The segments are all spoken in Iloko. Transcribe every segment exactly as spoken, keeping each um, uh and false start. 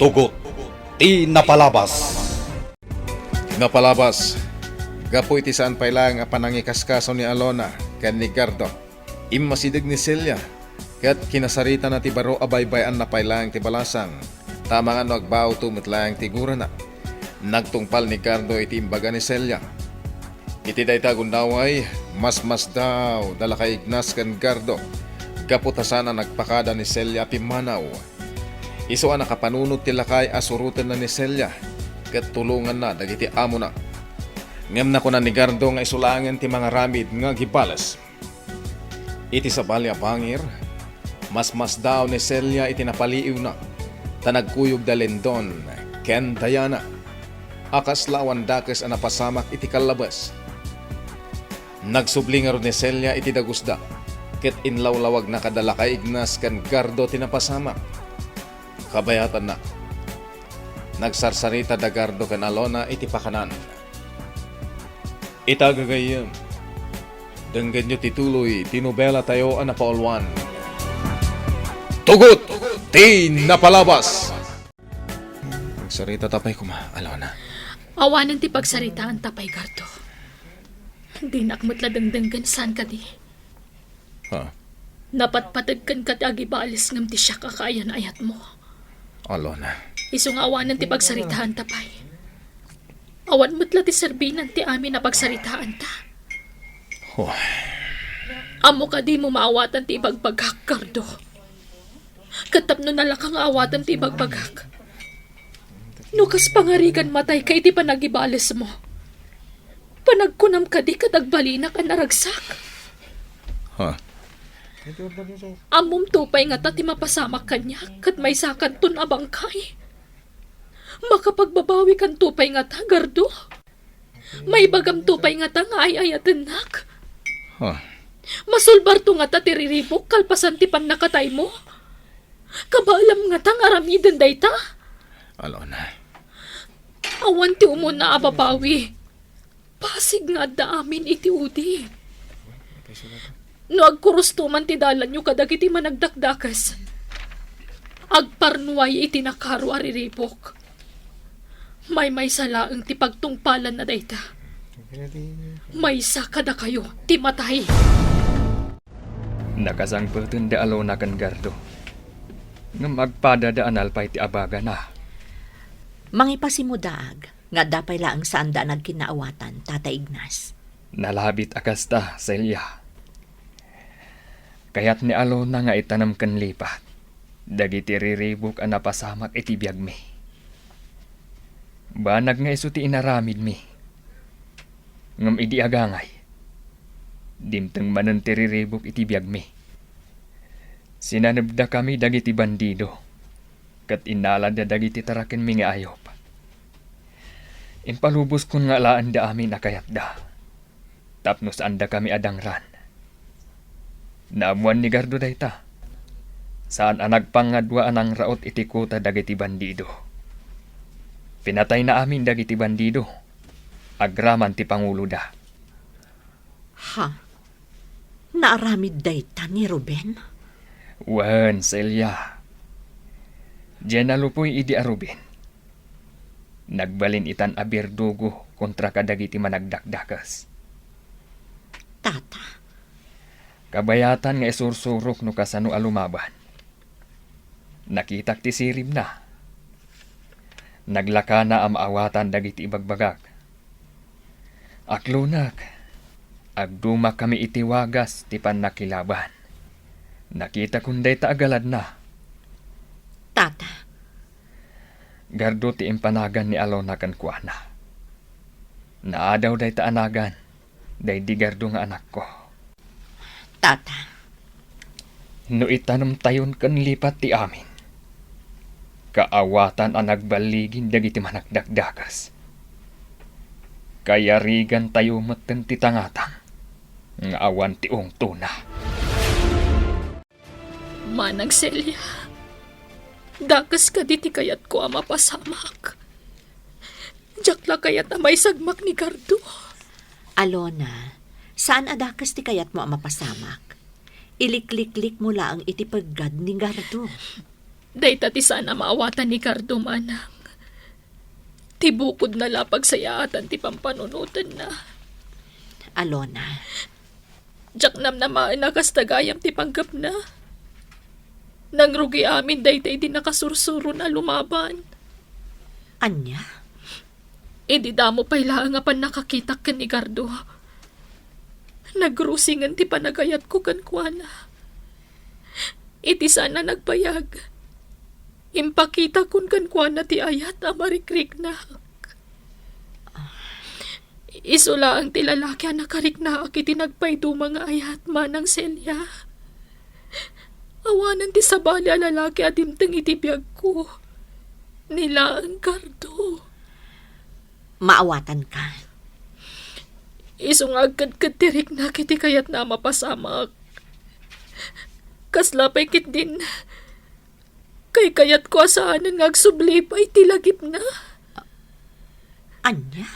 Tugot ti napalabas. Napalabas, gapu iti saan pay laeng a panangikaskaso ni Alona ken ni Gardo, immasideg ni Celia, ket kinasaritana ti baro a baybay-anna pay laeng ti balasang, ta amangan no agbawto met laeng ti gurana. Nagtungpal ni Gardo iti imbaga ni Celia. Iti dayta a gundaway, masmasdaw da Lakay Ignas ken Gardo gapu ta saan a nagpakada ni Celia a pimmanaw. Isu a nakapanunot ti lakay a surotenna ni Celia ket tulonganna dagiti amona. Ngem nakuna ni Gardo nga isu laengen ti mangaramid nga agibales. Iti sabali a bangir, masmasdaaw ni Celia iti napaliiwna, ta nagkuyogda Lindon ken Diana a kasla awan dakes a napasamak iti kallabes. Nagsubli ngarud ni Celia iti dagusda, ket inlawlawagna kada Lakay Ignas ken Gardo ti napasamak. Kabayatanna, nagsarsarita da Gardo ken Alona iti pakanan. Ita, gagayyem, denggenyo ti tuloy ti nobelatayo a napauluan. Tugot ti napalabas! Agsarita ta pay koma, Alona. Awanen ti pagsaritaanta pay, Gardo. Dinak met la dengdenggen, saan kadi? Ha? Napatpateg kenka ti agibales ngem ti siak a kaayan-ayatmo. Alona. Isu nga awanen ti pagsaritaanta pay. Awan met la ti serbinan ti amin a pagsaritaanta. Oh. Ammo kadi mo maawatan ti ibagbagak, Gardo? Ket tapno nalaka nga awatam ti ibagbagak, no kas pangarigan matayka iti panagibalesmo, panagkunam kadi ket agbalinak a naragsak? Ha? Ammom to pay ngata ti mapasamak kaniak ket maysakanton a bangkay? Makapagbabawikanto pay ngata, Gardo? Maibagamto pay ngata nga ay-ayatennak? Ha? Masulbarto ngata ti riribuk kalpasan ti pannakataymo? Kabaelam ngata nga aramiden dayta? Alona. Awan ti umuna a babawi. Pasig nga adda amin iti udi. No agkurusto man ti dalanyo kadagiti managdakdakes, agparnuay iti nakaro a riribuk. Maymaysa laeng ti pagtungpalanna dayta. Maysa kadakayo ti matay. Nakasangpeten da Alona ken Gardo. Ngem agpadada a nalpay ti abagana. Mangipasimudaag nga adda pay laeng saanda a nagkinnaawatan, Tata Ignas. Nalabit a kasta, Celia. Kayat ni Alona nga itanem ken lipat dagiti riribuk a napasamak iti biagmi. Banag nga isu ti inaramidmi. Ngem idi agangay, dimteng manen ti riribuk iti biagmi. Sinanebdakami dagiti bandido, ket innalada dagiti tarakenmi nga ayup. Impaluboskon nga alaenda amin a kayatda, tapno saandakami a dangran. Naammoan ni Gardo dayta. Saan a nagpangadua a nangraut iti kuta dagiti bandido. Pinatayna amin dagiti bandido agraman ti panguloda. Ha? Naaramid dayta ni Ruben? Wen, Celia. Diay nalupoy idi a Ruben, nagbalin itan a birdugo kontra kadagiti managdakdakes. Tata. Kabayatan nga isursurok no kasano a lumaban. Nakitak ti siribna. Naglakana a maawatan dagiti ibagbagak. Aklonak, agdumakami iti wagas ti pannakilaban. Nakitakon dayta a galadna. Tata. Gardo ti impanagan ni Alona kenkuana. Naadaw dayta a nagan, daydi Gardo nga anakko. Tata. No itanemtayon ken lipat ti amin, kaawatan a nagballigin dagiti managdakdakes. Kayarigantayo metten ti tangatang nga awan ti ungtona. Manang Celia, dakes kadi ti kayatko a mapasamak. Diak la kayat a maisagmak ni Gardo. Alona, saan a dakes ti kayatmo a mapasamak. Ilikliklikmo laeng iti peggad ni Gardo. Dayta ti saan a maawatan ni Gardo, manang. Ti bukodna la pagsayaatan ti pampanunotenna. Alona. Diak namnamaen a kasta gayam ti panggepna. Nangrugi amin dayta idi nakasursuron a lumaban. Ania? Idi damo pay laeng a pannakakitak ken ni Gardo, nagrusingen ti panagayatko kenkuana. Iti saan a nagbayag, impakitakon kenkuana ti ayat a marikriknak. Isu laeng ti lalaki a nakariknaak iti nagpaiduma nga ayat, Manang Celia. Awanen ti sabali a lalaki a dimteng iti biagko. Ni laeng Gardo. Maawatanka. Isu nga agkedked ti riknak iti kayatna a mapasamak. Kasla pay ketdin, kaykayatko a saanen nga agsubli pay ti lagipna. Ania?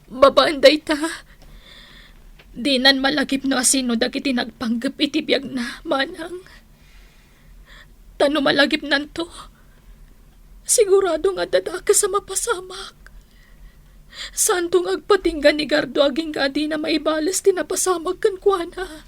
Babaen dayta, dinan malagip no asino dagiti nagpanggep iti biagna, manang. Ta no malagipnanto, sigurado nga adda dakes a mapasamak. Saanto nga agpatingga ni Gardo agingga a dina maibales ti napasamak kenkuana.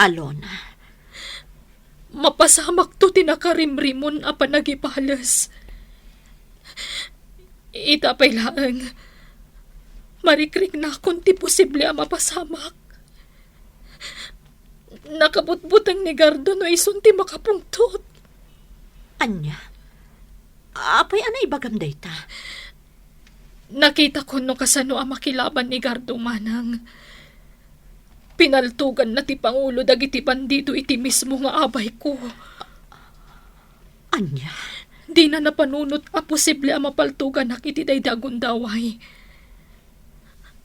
Alona. Mapasamakto ti nakarimrimon a panagibales. Ita pay laeng, marikriknakon ti posible a mapasamak. Nakabutbuteng ni Gardo no isun ti makapungtot. Ania? Apay a naibagam dayta? Nakitakon no kasano a makilaban ni Gardo, manang. Pinaltoganna ti pangulo dagiti bandido iti mismo nga abayko. Ania? Dina napanunot a posible a mapaltoganak iti daydi a gundaway.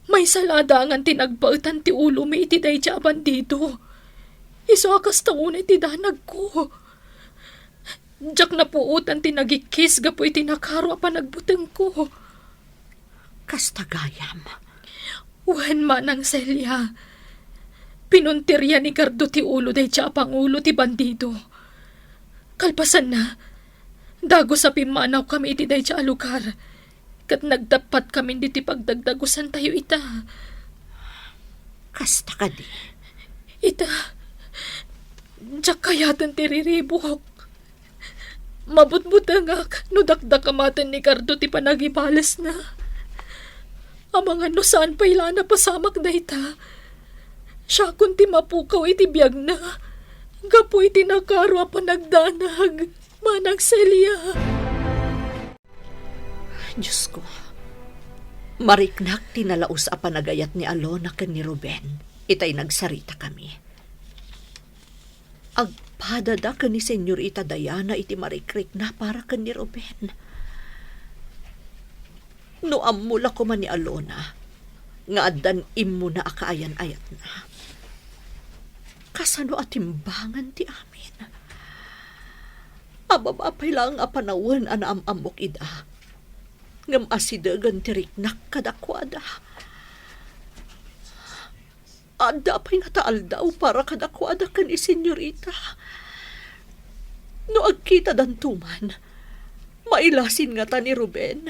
Maysa la dangan ti nagbaetan ti ulomi iti daydi a bandido. Isu a kasta unay ti danagko. Diak napuotan ti nagikkis gapu iti nakaro a panagbutengko. Kasta gayam. Wen, Manang Celia, pinuntirya ni Gardo ti ulo daydi a pangulo ti bandido. Kalpasanna, dagus a pimmanawkami iti daydi a lugar, ket nagdappatkami ditoy pagdagdagusantayo ita. Kasta kadi? Ita, diak kayaten ti riribuk. Mabutbutengak no dakdakamaten ni Gardo ti panagibalesna. Amangan no saan pay la a napasamak dayta. Siakon ti mapukaw iti biagna gapu iti nakaro a panagdanag, Manang Celia. Diosko, mariknak ti nalaus a panagayat ni Alona ken ni Ruben itay nagsaritakami. Agpadada ken ni Senyorita Diana iti marikrikna para ken ni Ruben. No ammo la koma ni Alona nga addan immuna a kaayan-ayatna, kasano a timbangan ti amin? Ababa pay laeng a panawen a naam-ammok ida, ngem asidegen ti riknak kadakuada. Adda pay ngata aldaw para kadakuada ken ni Senyorita. No agkitadanto man, mailasin ngata ni Ruben.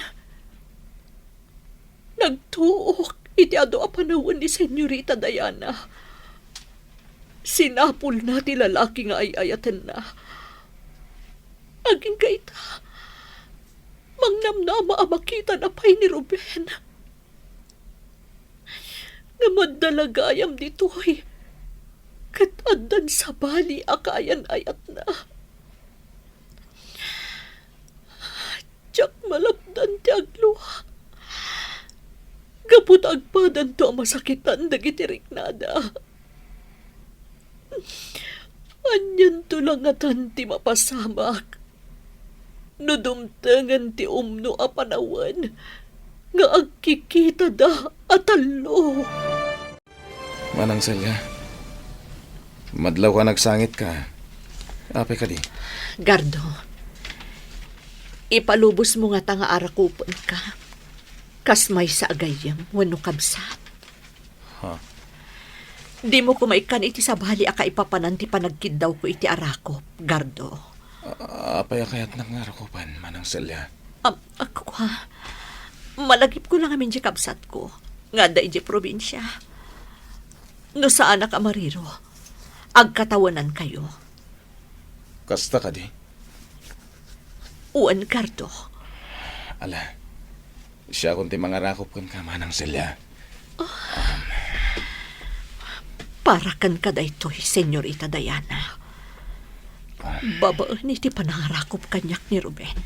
Nagtuok iti adu a panawen ni Senyorita Diana. Sinapulna ti lalaki nga ay-ayatenna. Agingga ita, mangnamnama a makitana pay ni Ruben. Ngem adda la gayam ditoy, ket addan sabali a kaayan-ayatna. Diak malapdan ti aglua gapu ta agpadanto a masakitan dagiti riknada. Anianto la ngatan ti mapasamak no dumtengen ti umno a panawen nga agkikitada a tallo? Manang Celia, madlaw ka, nagsangitka. Apay kadi? Gardo, ipalubosmo ngata nga arakupenka kas maysa a gayyem wenno kabsat. Ha? Dimo koma ikkan iti sabali a kaipapanan ti panagkiddawko iti arakop, Gardo. A-, apay a kayatnak nga rakupen, Manang Celia? Am, ako, ha? Malagipko lang amin di kabsatko nga adda idiay probinsia. No saanak a mariro, agkatawenankayo. Kasta kadi? Wen, Gardo. Ala, siakon ti mangarakup kenka, Manang Celia. Para kenka daytoy, Senyorita Diana. Babaen iti panangarakup kaniak ni Ruben,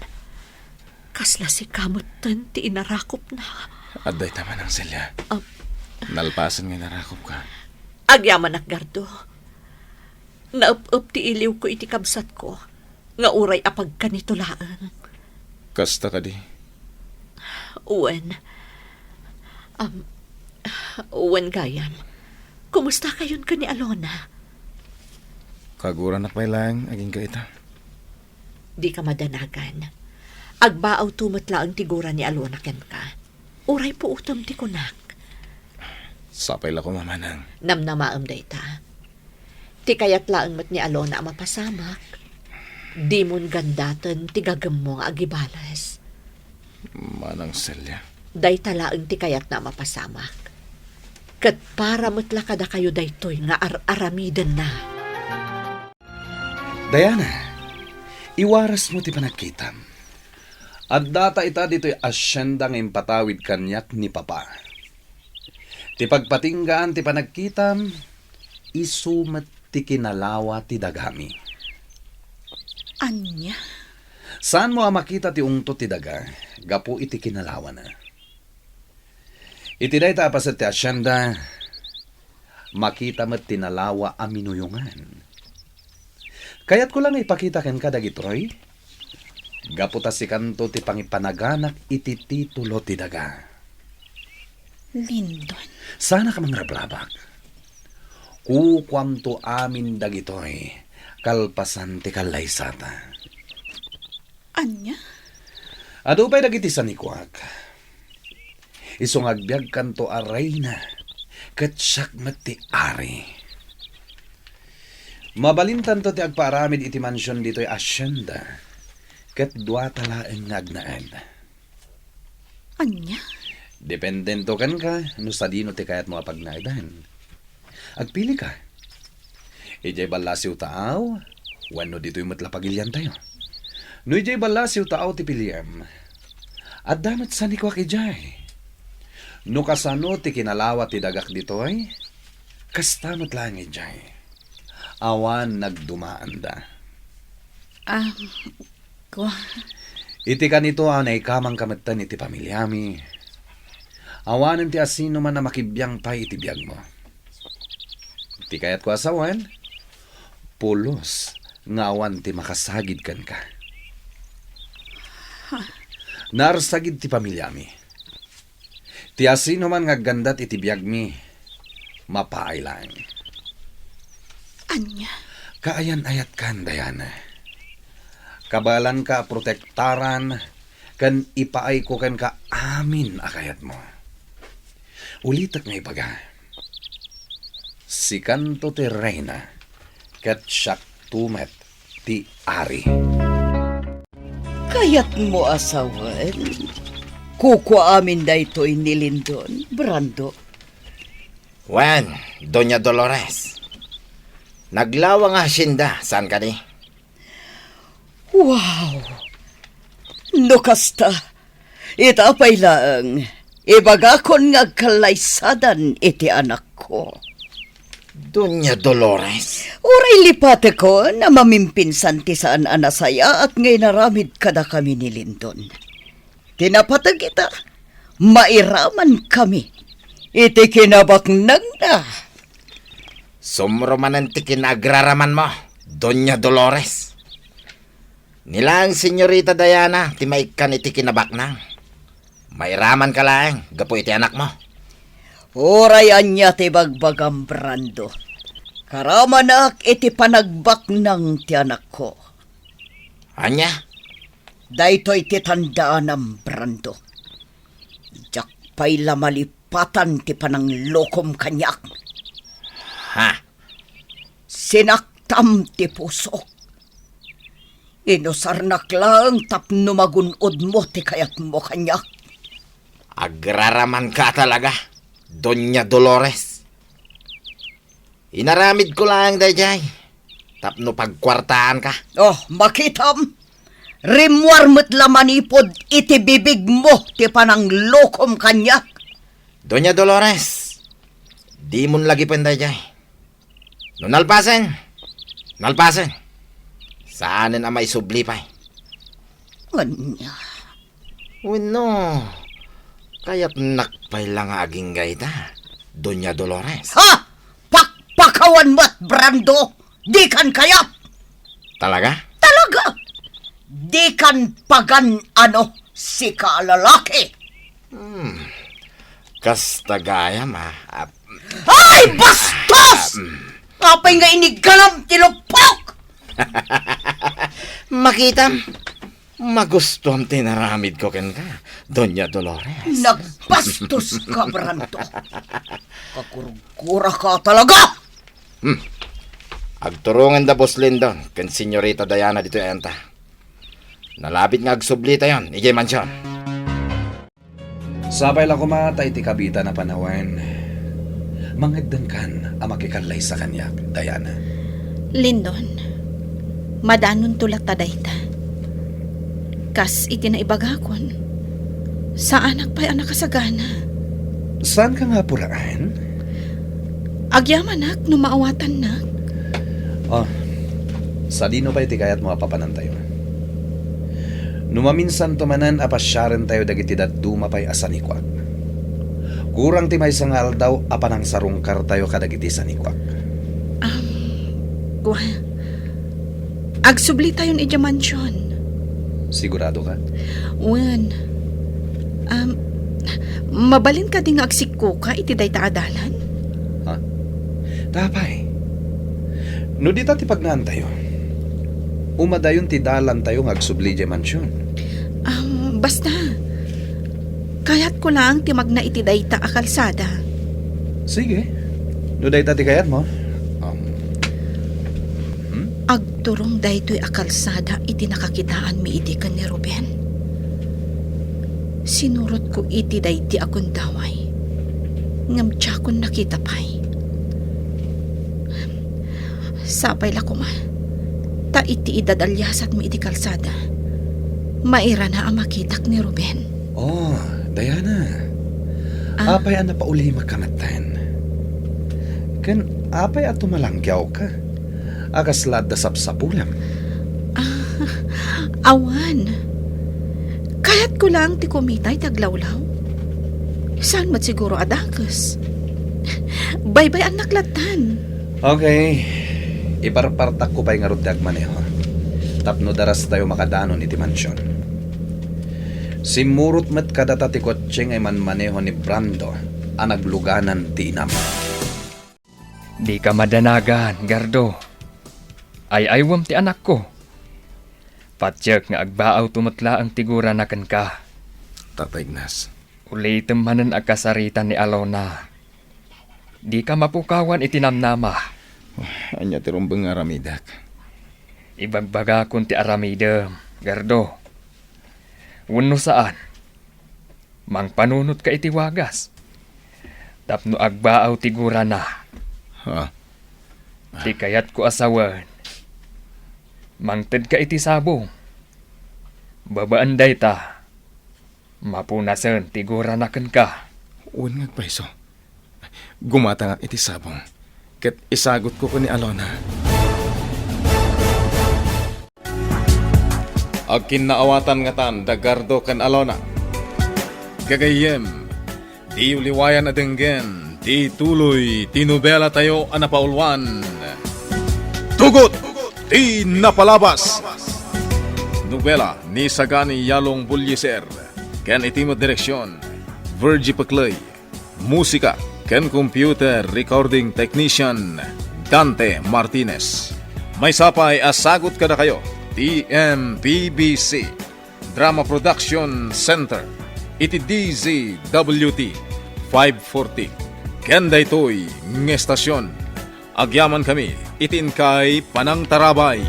kasla sika metten ti inarakupna. Adda ita, Manang Celia. Ah. Nalpasen nga inarakupka. Agyamanak, Gardo. Naep-ep ti iliwko iti kabsatko nga uray apagkanito laeng. Kasta kadi? Wen. Am, wen gayam. Kumustakayon ken ni Alona? Kaguranak pay laeng agingga ita. Dika madanagan. Agbaawto met laeng ti gura ni Alona kenka. Uray puotem ti kunak. Sapay la koma, Manang. Namnamaem dayta. Ti kayat laeng met ni Alona a mapasamak, dimon gandaten ti gagemmo nga agibales. Manang Celia. Dayta laeng ti kayatna a mapasamak. Ket para met la kadakayo daytoy nga ar-aramidenna. Diana, iwarasmo ti panagkitam. Addata ita ditoy asienda nga impatawid kaniak ni Papa. Ti pagpatinggaan ti panagkitam, isu met ti kinalawa ti dagami. Ania? Saanmo a makita ti ungto ti daga gapu iti kinalawana. Iti dayta a paset ti asienda, makita met ti nalawa a minuyongan. Kayatko la nga ipakita kenka dagitoy, gapu ta sikanto ti pangipanaganak iti titulo ti daga. Lindon. Saanak a mangrabrabak. Kukuamto amin dagitoy kalpasan ti kallaysata. Ania? Adu pay dagiti sanikuak. Isu nga agbiagkanto a reyna, ket siak met ti ari. Mabalintanto ti agpaaramid iti mansion ditoy asienda, ket duata laeng nga agnaed. Ania? Dependento kenka no sadino ti kayatmo a pagnaedan. Agpilika. Idiay ballasiw taaw, wenno ditoy met la pagiliantayo. No idiay ballasiw taaw ti piliem, adda met sanikuak idiay. No kasano ti kinalawa ti dagak ditoy, kasta met laeng idiay. Awan nagdumaanda. Ah, Kua. Iti kanito a naikamangka metten iti pamiliami, awanen ti asinoman a makibiang pay iti biagmo. Ti kayatko a sawen, pulos nga awan ti makasagid kenka. Ha? Naarsagid ti pamiliami. Ti asinoman nga aggandat iti biagmi, mapaay laeng. Ania? Kaayan-ayatkan, Diana. Kabaelanka a protektaran ken ipaayko kenka amin a kayatmo. Ulitek nga ibaga, sikanto ti reyna, ket siakto met ti ari. Kayatmo a sawen? Kukuamin daytoy ni Lindon, Brando. Wen, Doña Dolores. Naglawa nga hacienda, saan kadi? Wow! No kasta, ita pay laeng, ibagakon nga agkallaysadan iti anakko. Doña Dolores? Uray lipatekon a mamimpinsan ti saan a nasayaat nga inaramid kadakami ni Lindon. Ti napateg ita, mairamankami iti kinabaknangna. Sumro manen ti kinaagraramanmo, Doña Dolores. Ni laeng Senyorita Diana ti maikkan iti kinabaknang. Mairamanka laeng gapu iti anakmo. Uray ania ti bagbagam, Brando, karamanak iti panagbaknang ti anakko. Ania? Daytoy ti tandaanam, Brando. Diak pay la malipatan ti pananglokom kaniak. Ha? Sinaktam ti pusok. Inusarnak laeng tapno magun-odmo ti kayatmo kaniak. Agraramanka talaga, Doña Dolores. Inaramidko laeng daydiay tapno pagkuartaanka. Oh, makitam. Rimmuar met la manipud iti bibigmo ti pananglokom kaniak. Doña Dolores, dimon lagipen daydiay. No nalpasen, nalpasen. Saanen a maisubli pay. Ania? Wenno, kayatnak pay la nga agingga ita, Doña Dolores. Ha! Pakpakawan met, Brando! Dikan kayat! Talaga? Talaga! Dikan pagan-ano, sika a lalaki! Hmm. Kasta gayam, ah. Ah, Ay, bastos! Ah, mm. Apay nga inigalam ti lupok? Makitam, magustuam ti naramidko kenka, Doña Dolores. Nagbastos ka, Brando. Kakurgura ka talaga! Hmm. Agturongen da Boss Lindon ken Senyorita Diana ditoy enta. Nalabit nga agsublitayon idiay mansion. Sapay la koma ta iti kabiitan a panawen, mangeddengkan a makikallaysa kaniak, Diana. Lindon, madanonto latta dayta. Kas iti naibagakon, saanak pay a nakasagana. Saanka nga apuraen? Agyamanak no maawatannak. Oh, sadino pay ti kayatmo a papanantayo? No maminsanto manen a pasiarentayo dagiti dadduma pay a sanikuak. Kurang ti maysa nga aldaw a panangsarungkartayo kadagiti sanikuak. Um, kua, agsublitayon idiay mansion. Sigurado ka? Wen. Um, mabalin kadi nga agsikkoka iti dayta a dalan? Ha? Tapay. No dita ti pagnaantayo, umadayon ti dalantayo nga agsubli idiay mansion. Um, basta, kayatko laeng ti magna iti dayta a kalsada. Sige. No dayta ti kayatmo. Um, hmm? Agturong daytoy a kalsada iti nakakitaanmi idi ken ni Ruben. Sinurotko iti daydi a gundaway, ngem diakon nakita pay. Sapay la koma, ta iti idadaliasatmi iti kalsada, mairana a makitak ni Ruben. Oh, Diana. Ah? Apay a napaulimek ka metten? Ken apay a tumalanggiawka? A kasla adda sapsapulem? Ah, awan. Kayatko laeng ti kumita iti aglawlaw. Saan met siguro a dakes? Baybay-annak lattan. Okay. Iparpartakko pay ngarud ti agmaneho tapno darastayo makadanon iti mansion. Simmurot met kadata ti kotse nga imanmaneho ni Brando a nagluganan ti inam. Dika madanagan, Gardo. Ay-aywem ti anakko. Patiek nga agbaawto met laeng ti gurana kenka. Tata Ignas. Ulitem manen a kasarita ni Alona. Dika mapukawan iti namnama. Ania ti rumbeng nga aramidek? Ibagbagakon ti aramidem, Gardo. Wenno saan, mangpanunotka iti wagas tapno agbaaw ti gurana. Ha? Ti kayatko a sawen, mangtedka iti sabong. Babaen dayta, mapunasen ti gurana kenka. Wen nga agpayso. Gumatangak iti sabong ket isagutko ken ni Alona. Agkinnaawatan ngatan da Gardo ken Alona. Gagayyem, diyo liwayan a denggen ti tuloy ti nobelatayo a napauluan, Tugot ti Napalabas. Nobela ni Sagani Yalong Bullieser ken iti met direksion, Virgie Pecley. Musika ken computer recording technician, Dante Martinez. Maysa pay a sagut kadakayo ti M P B C Drama Production Center iti D Z W T five forty. Ken daytoy nga estasion, agyamankami iti inkay panangtarabay.